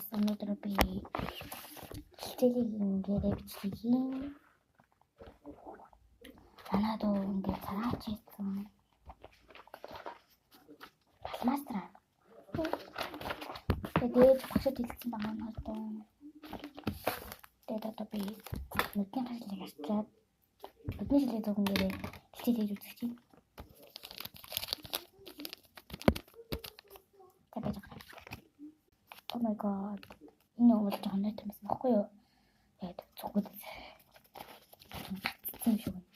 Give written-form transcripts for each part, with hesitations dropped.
Guys, өнөөдөр би хичээлийг ингээд бичлэг хийн. Манай дүү ингээд цараач хийсэн. Палмастер. Тэгээд ээж багшд хэлсэн байгаа юм одоо. Тэгээд одоо би нүдний хашлыг арчаад нүдний шилээ зүг ингээд хичээл хийж үзэх чинь. За байж байгаа. Oh my god. Энэ уул жоохон нойтон байсан баггүй юу? Тэгээд зүгүүд гацсан юм шиг байна.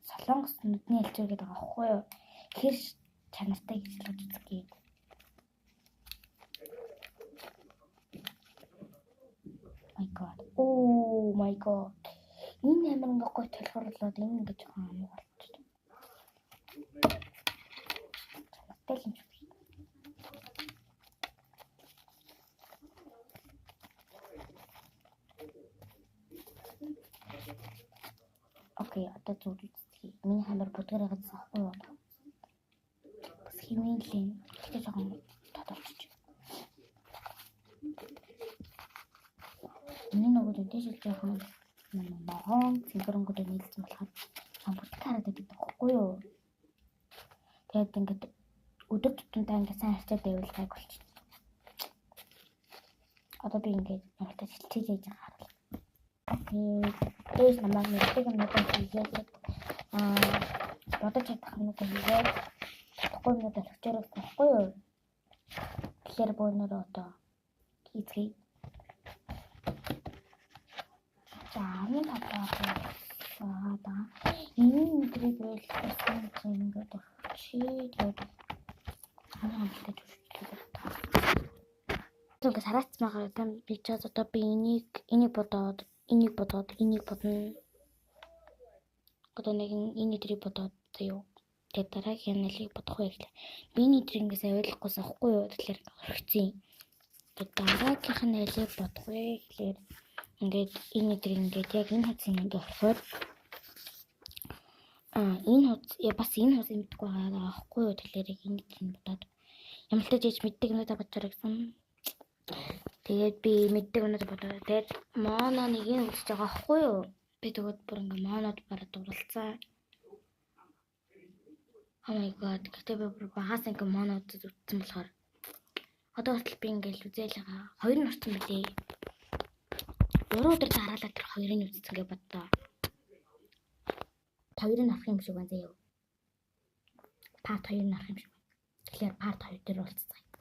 Солонгос нүдний элчээр гэдэг байгаа байхгүй юу? Хэр чанартай гэж хэлж үзэх гээ. My god. Oh my god. Энэ амар ингээ гой толгор болоод энэ ингээ жоохон амуу болчих. Чанартай л юм шиг. Окей, одоо зүг үзье. Миний хамар бүдгээр газсан байхгүй юу? Бас хэмээн лээ. Тэгтээ жоохон тодорч. Миний нөгөө дэшил жоохон ногоон цэнгэр өнгөтэй нийлсэн болохоор жоохон бүдэг харагдаад байдаг байхгүй юу? Тэгээд ингээд өдөр тутамдаа ингээд сайн харьцаад байвал гайг болчихно. Одоо би ингээд ямартай хичээл хийж байгаа харуул. Окей. Дээш намайг мэддэг юмнуудаа хийгээд бодож чадах юмнуудаа хийгээд чадахгүй юмнуудаа орхичоор гэсэн байхгүй юу? Тэгэхээр бөөнөрөө одоо хийцгээе. За 15 дахь байгаа. Энэ өдрийг байлсан ингээд орчий. Тэгээд хамгийн хамттай төрчихлөө. Ингээд сараацмаагаа там би ч одоо би энийг бодоод энийг бодоод энийг бодно. Одоо нэг энэ өдрийг бодоод заяа. Тэгээд дараагийн нэлийг бодох вэ гэхлээр би энэ өдрийг ингээд сайн ойлгохгүйсэн аахгүй юу? Тэгэхээр орхицсан. Тэгээд дараагийнх нь нэлийг бодох вэ гэхлээр ингээд энэ өдрийг ингээд яг энэ хуудсын ингээд орохоор энэ хуудас бас энэ хуудсыг мэдгүй байгаа аахгүй юу? Тэгэхээр яг энэ өдрийг бодоод ямар ч тач мэддэг юмнуудаа бодож гэсэн. Тэгээд би мэддэг юмнуудаа бодоод тэгээд Моно нэг юм үзэж байгаа аахгүй юу? Би тэгвэл бүр ингээд Монод бараг дурлцсан. Oh my god. Гэтэ би бүр багаас ингээд Моно үзсэн болохоор одоо хүртэл би ингээд үзээл байгаа. Хоёр нь орсон билээ. 3 өдөр дараалал тэр хоёрыг үзсэн гэж боддоо. Хоёрыг авах юм шиг байна заяа. Part 2-ыг авах юм шиг байна. Тэгэхээр part 2 дээр уулзцгаая.